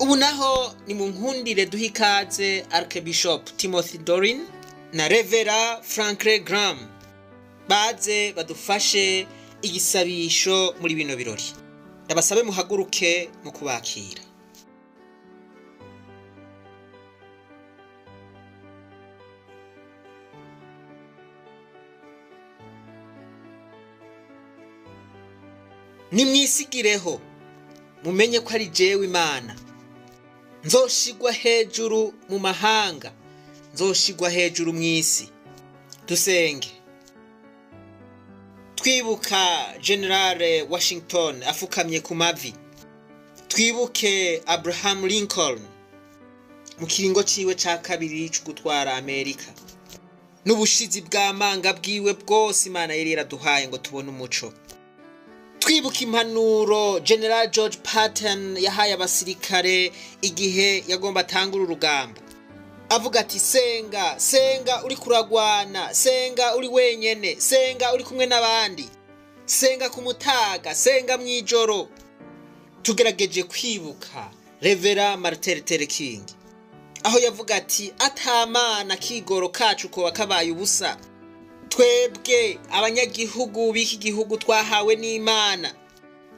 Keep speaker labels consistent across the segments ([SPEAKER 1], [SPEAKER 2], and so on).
[SPEAKER 1] Ubu naho ni mu nkundire duha ikaze Archbishop Timothy Dorin na Revera Franklin Graham baze badufashe igisabisho muri bino birori. Ndabasabe muhaguruke mu kubakira. Nimwisigireho mumenye ko ari jewe Imana, nzoshigwa hejuru mu mahanga, nzoshigwa hejuru mw'isi. Dusenge. Twibuka General Washington afukamye ku mavi, twibuke Abraham Lincoln mu kiringo ciwe ca kabiri co gutwara Amerika, n'ubushizi bw'amanga bwiwe bwose Imana yari yaraduhaye ngo tubone umuco. Twibuka impanuro General George Patton yahaye abasirikare igihe yagomba atangura urugamba, avuga ati senga, senga uri kuragwana, senga uri wenyene, senga uri kumwe n'abandi, senga ku mutaga, senga mw'ijoro. Tugerageje kwibuka Revera Martin Luther King aho yavuga ati atamana kigoro kacu koba kabaye ubusa, twebwe abanyagihugu b'iki gihugu twahawe n'Imana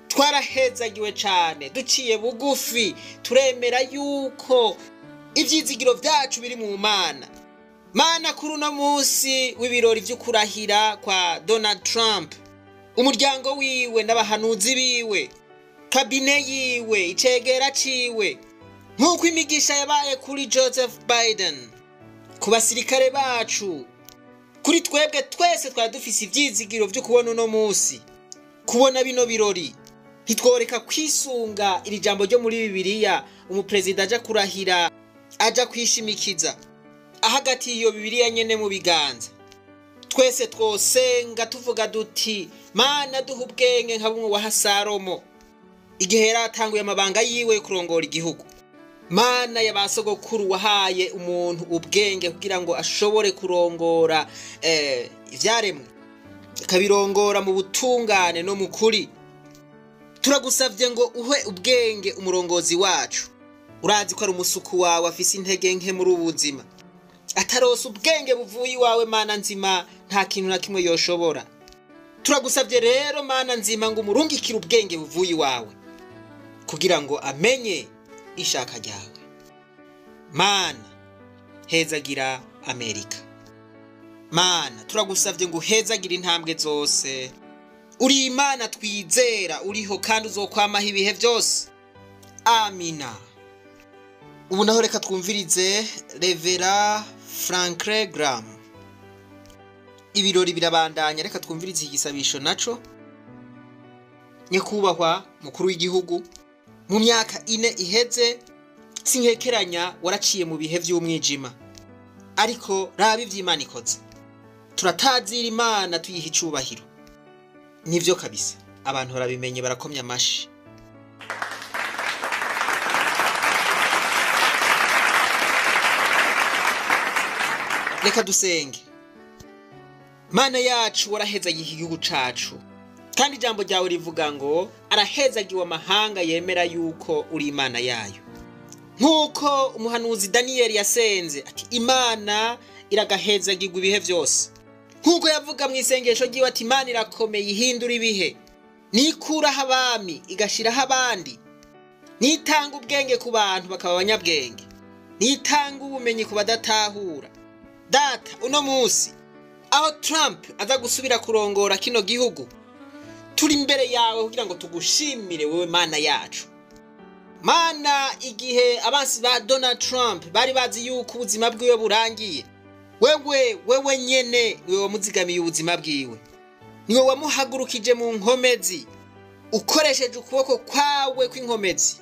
[SPEAKER 1] twarahezagiwe cane, duciye bugufi turemera yuko ivyizigiro vyacu biri mu Mana. Mana, kuri uno munsi w'ibirori vyo kurahira kwa Donald Trump, umuryango wiwe n'abahanuzi biwe, kabine yiwe, icegera ciwe, nk'uko imigisha yabaye kuri Joseph Biden, ku basirikare bacu, kuri twebwe twese twari dufise ivyizigiro vyo kubona uno munsi, kubona bino birori. Ntitworeka kwisunga iri jambo ryo muri Bibiliya umuperezida aja kurahira, aja kwishimikiza ahagati iyo Bibiliya nyene mu biganza. Twese twosenga tuvuga duti Mana duha ubwenge nka bumwe waha Salomo igihe yari atanguye amabanga yiwe yo kurongora igihugu. Mana ya basogokuru wahaye umuntu ubwenge kugira ngo ashobore kurongora ivyaremwe, akabirongora mu butungane no mu kuri. Turagusavye ngo uhe ubwenge umurongozi wacu. Urazi ko ari umusuku wawe afise intege nke muri ubu buzima, atarose ubwenge buvuye iwawe Mana nzima nta kintu na kimwe yoshobora. Turagusavye rero Mana nzima ngo umurungikire ubwenge buvuye iwawe kugira ngo amenye ishaka ryawe. Mana hezagira Amerika. Mana turagusavye ngo uhezagira intambwe zose. Uri Imana twizera, uriho kandi uzokwamaho ibihe byose. Amina. Ubu naho reka twumvirize Revera Franklin Graham. Ibirori birabandanya, reka twumvirize igisabisho naco. Nyakubahwa mukuru w'igihugu, mu myaka ine iheze sinkekeranya waraciye mu bihe vy'umwijima, ariko raba ivy'Imana ikoze. Turatazira Imana tuyiha icubahiro. Nivyo kabisa, abantu barabimenye barakomya amashi. Reka dusenge. Mana yacu warahezagiye igihugu cacu, kandi ijambo ryawe rivuga ngo arahezagiwe amahanga yemera yuko uri Imana yayo. Nk'uko umuhanuzi Daniyeli yasenze ati Imana iragahezagirwa ibihe vyose. Nk'uko yavuga mu isengesho ryiwe ati Imana irakomeye ihindura ibihe, nikuraho abami igashiraho abandi, nitanga ubwenge ku bantu bakaba abanyabwenge, nitanga ubumenyi ku badatahura. Data, uno munsi aho Trump aza gusubira kurongora kino gihugu, turi imbere yawe kugira ngo tugushimire wewe Mana yacu. Mana, igihe abansi ba Donald Trump bari bazi yuko ubuzima bwiwe burangiye, wewe nyene niwe wamuzigamiye ubuzima bwiwe, niwe wamuhagurukije mu nkomezi ukoresheje ukuboko kwawe kw'inkomezi.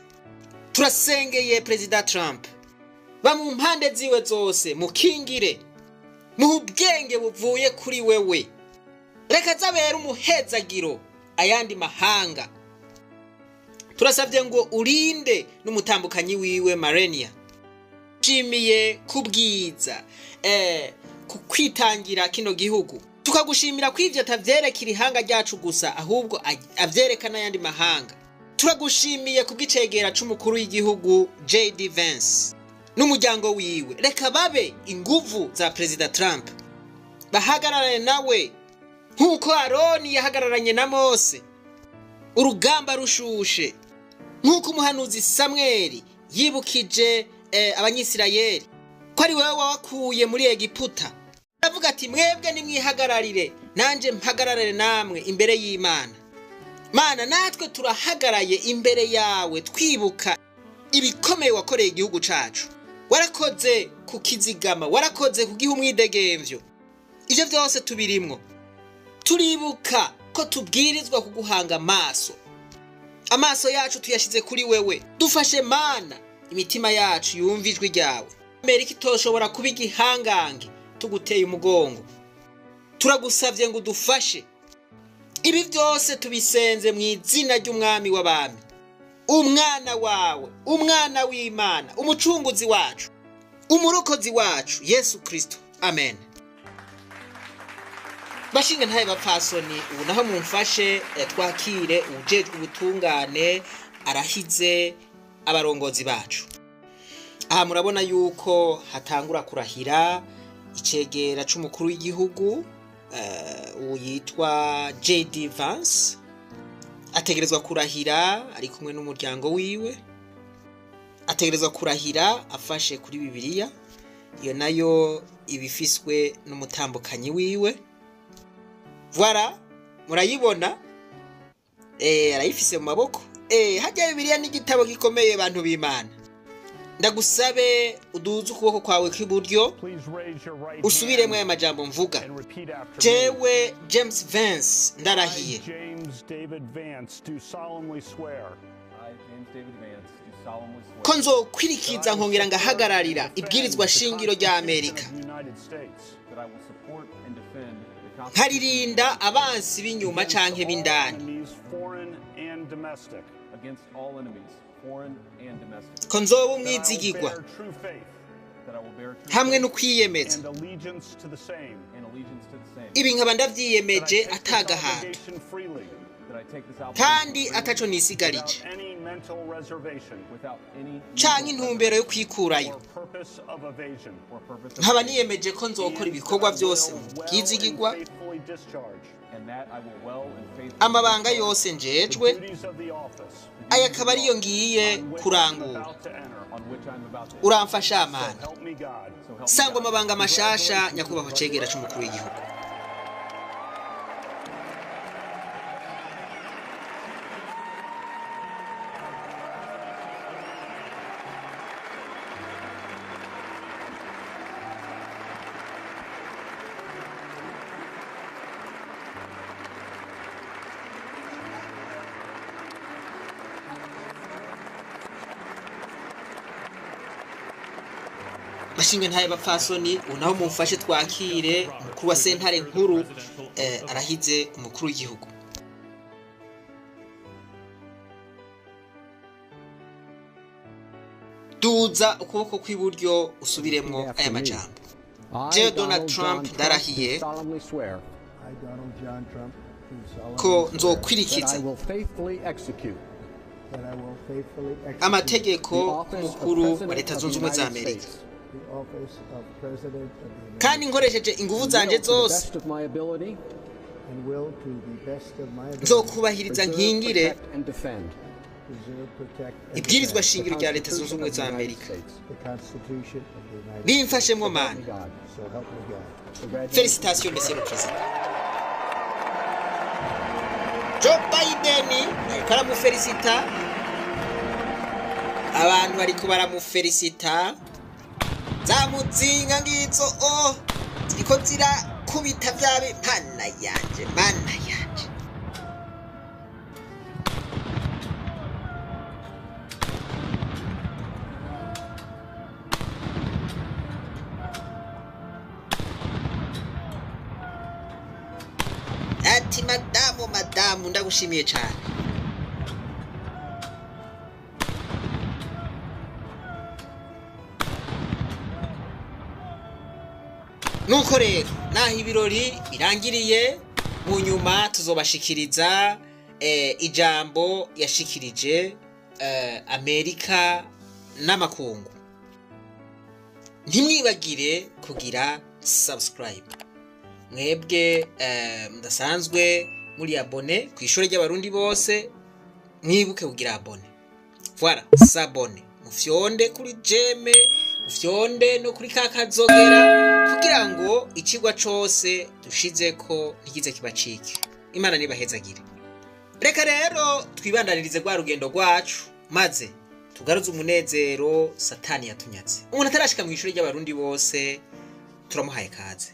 [SPEAKER 1] Turasengeye Perezida Trump, ba mu mpande ziwe zose mukingire, muhe ubwenge buvuye kuri wewe, reka zabera umuhezagiro ayandi mahanga. Turasabye ngo urinde n'umutambukanyi wiwe Marenia. Shimiye kubwiza ku kwitangira kino gihugu, tukagushimira ko ivyo atavyerekera ihanga ryacu gusa, ahubwo avyereka n'ayandi mahanga. Turagushimiye kubw'icegera c'umukuru w'igihugu JD Vance n'umuryango wiwe. Reka babe inguvu za Perezida Trump, bahagararane nawe nk'uko Aroni yahagararanye na Mose urugamba rushushe, nk'uko umuhanuzi Samweli yibukije Abanyisirayeli ko ari wowe wabakuye muri Egiputa, aravuga ati: "Mwebwe nimwihagararire, nanjye mpagararire namwe imbere y'Imana." Mana, natwe turahagaraye imbere yawe, twibuka ibikomeye wakoreye igihugu cacu. Warakoze kukizigama, warakoze kugiha umwidegemvyo. Ibyo byose tubirimwo, turibuka ko tubwirizwa kuguhanga amaso. Amaso yacu tuyashize kuri wewe. Dufashe Mana, imitima yacu yumva ijwi ryawe. Amerika itoshobora kuba igihangange tuguteye umugongo. Turagusavye ngo udufashe. Ibi byose tubisenze mu izina ry'Umwami w'abami, Umwana wawe, Umwana w'Imana, Umucunguzi wacu, Umurokozi wacu, Yesu Kristo, amen. Bashinga ntaye, bapfasoni, ubu naho mumfashe twakire uwujejwe ubutungane arahize abarongozi bacu. Aha murabona yuko hatangura kurahira icegera c'umukuru w'igihugu, uwo yitwa JD Vance. Ategerezwa kurahira ari kumwe n'umuryango wiwe. Ategerezwa kurahira afashe kuri Bibiliya, iyo nayo ibifiswe n'umutambukanyi wiwe. Voilà, murayibona, arayifise mu maboko. Hajya Bibiliya n'igitabo gikomeye. Bantu b'Imana, ndagusabe uduze ukuboko kwawe kw'iburyo, usubiremo aya majambo mvuga. Jewe James Vance ndarahiye
[SPEAKER 2] James David Vance, do solemnly swear
[SPEAKER 3] I, James David Vance, do solemnly swear
[SPEAKER 1] ko nzokwirikiza nkongera ngahagararira ibwirizwa shingiro rya Amerika,
[SPEAKER 2] of the United States,
[SPEAKER 3] that I will support and defend the Constitution
[SPEAKER 1] nkaririnda abansi b'inyuma canke b'indani,
[SPEAKER 2] enemies, foreign and domestic,
[SPEAKER 3] against all enemies, foreign and domestic,
[SPEAKER 1] ko nzoba
[SPEAKER 2] that I will
[SPEAKER 1] umwizigirwa
[SPEAKER 2] bear true faith
[SPEAKER 3] that I will bear true
[SPEAKER 1] hamwe
[SPEAKER 3] faith
[SPEAKER 1] n'ukwiyemeza,
[SPEAKER 2] and allegiance to the same,
[SPEAKER 3] and allegiance to the same,
[SPEAKER 1] ibi nkaba
[SPEAKER 2] that I
[SPEAKER 1] ndavyiyemeje
[SPEAKER 2] take this
[SPEAKER 1] atagahato,
[SPEAKER 2] obligation freely,
[SPEAKER 3] that I take this obligation
[SPEAKER 1] kandi
[SPEAKER 3] freely,
[SPEAKER 1] ataco nisigarije,
[SPEAKER 2] without any mental reservation
[SPEAKER 3] without any
[SPEAKER 1] canke
[SPEAKER 3] mental
[SPEAKER 1] intumbero yo kwikurayo,
[SPEAKER 2] or purpose of evasion,
[SPEAKER 3] or purpose of
[SPEAKER 1] nkaba
[SPEAKER 3] evasion,
[SPEAKER 1] niyemeje ko nzokora ibikorwa vyose mu bwizigirwa,
[SPEAKER 2] and faithfully discharge
[SPEAKER 3] and that I will well and faithfully
[SPEAKER 1] amabanga
[SPEAKER 3] discharge
[SPEAKER 1] yose
[SPEAKER 2] the
[SPEAKER 1] njejwe.
[SPEAKER 2] duties of the office
[SPEAKER 1] Aya akaba ariyo ngiye
[SPEAKER 2] on which I am
[SPEAKER 1] kurangura.
[SPEAKER 2] about to enter.
[SPEAKER 3] on which I am about to enter.
[SPEAKER 1] Uramfasha
[SPEAKER 2] So
[SPEAKER 1] Mana.
[SPEAKER 2] help me God.
[SPEAKER 3] So help me
[SPEAKER 1] Sangwa
[SPEAKER 3] God.
[SPEAKER 1] amabanga mashasha, nyakubahwa cegera c'umukuru w'igihugu. Bashinga ntaye, bapfasoni, ubu naho mumfashe twakire umukuru wa sentare nkuru, arahize umukuru w'igihugu. Duza ukuboko kw'iburyo, usubiremwo aya majambo.
[SPEAKER 4] Jewe Donald Trump ndarahiye
[SPEAKER 5] I, Donald John Trump, do solemnly
[SPEAKER 1] ko
[SPEAKER 5] swear
[SPEAKER 1] nzokwirikiza
[SPEAKER 4] that I will faithfully execute
[SPEAKER 5] that I will faithfully execute
[SPEAKER 1] amategeko
[SPEAKER 4] the office of
[SPEAKER 1] k'umukuru wa
[SPEAKER 4] President
[SPEAKER 1] Leta
[SPEAKER 4] of the
[SPEAKER 1] Zunze Ubumwe za
[SPEAKER 4] United
[SPEAKER 1] Amerika,
[SPEAKER 4] States
[SPEAKER 5] the office of President of the United
[SPEAKER 1] kandi nkoresheje inguvu zanje
[SPEAKER 4] and will, to the
[SPEAKER 1] zose,
[SPEAKER 4] best of my ability,
[SPEAKER 5] and will to the best of my ability
[SPEAKER 1] nzokubahiriza,
[SPEAKER 4] preserve,
[SPEAKER 1] nkingire
[SPEAKER 4] protect, and defend
[SPEAKER 5] preserve, protect, and
[SPEAKER 1] ibwirizwa
[SPEAKER 5] defend
[SPEAKER 4] the
[SPEAKER 1] shingiro rya Leta Zunze
[SPEAKER 4] Constitution
[SPEAKER 1] Ubumwe
[SPEAKER 4] of the
[SPEAKER 1] za
[SPEAKER 4] United
[SPEAKER 1] Amerika.
[SPEAKER 4] States.
[SPEAKER 5] the Constitution of the United
[SPEAKER 1] Bimfashemwo
[SPEAKER 4] So help
[SPEAKER 1] Mana.
[SPEAKER 4] me God.
[SPEAKER 5] So help me God.
[SPEAKER 4] Congratulations.
[SPEAKER 1] Félicitations, monsieur le président. Joe Biden ariko aramufelicita, abantu bariko baramufelicita. Za muzinga ngizo o ziriko zirakubita vyabi. Mana yanje, Mana yanje! Ati: "Madamu, madamu, ndagushimiye cyane." Nuko rero naho ibirori birangiriye, mu nyuma tuzobashikiriza. ijambo yashikirije Amerika n'amakungu. Ntimwibagire kugira subscribe, mwebwe mudasanzwe muri abonnés ku Ishuri ry'Abarundi bose. Mwibuke kugira abonner, voilà, s'abonner, mufyonde kuri j'aime, mufyonde no kuri ka kazogera kugira ngo icigwa cose dushizeko ntikize kibacike. Imana nibahezagire. Reka rero twibandanirize rwa rugendo rwacu, maze tugaruze umunezero Satani yatunyatse. Umuntu atarashika mu Ishuri ry'Abarundi bose, turamuhaye kaze.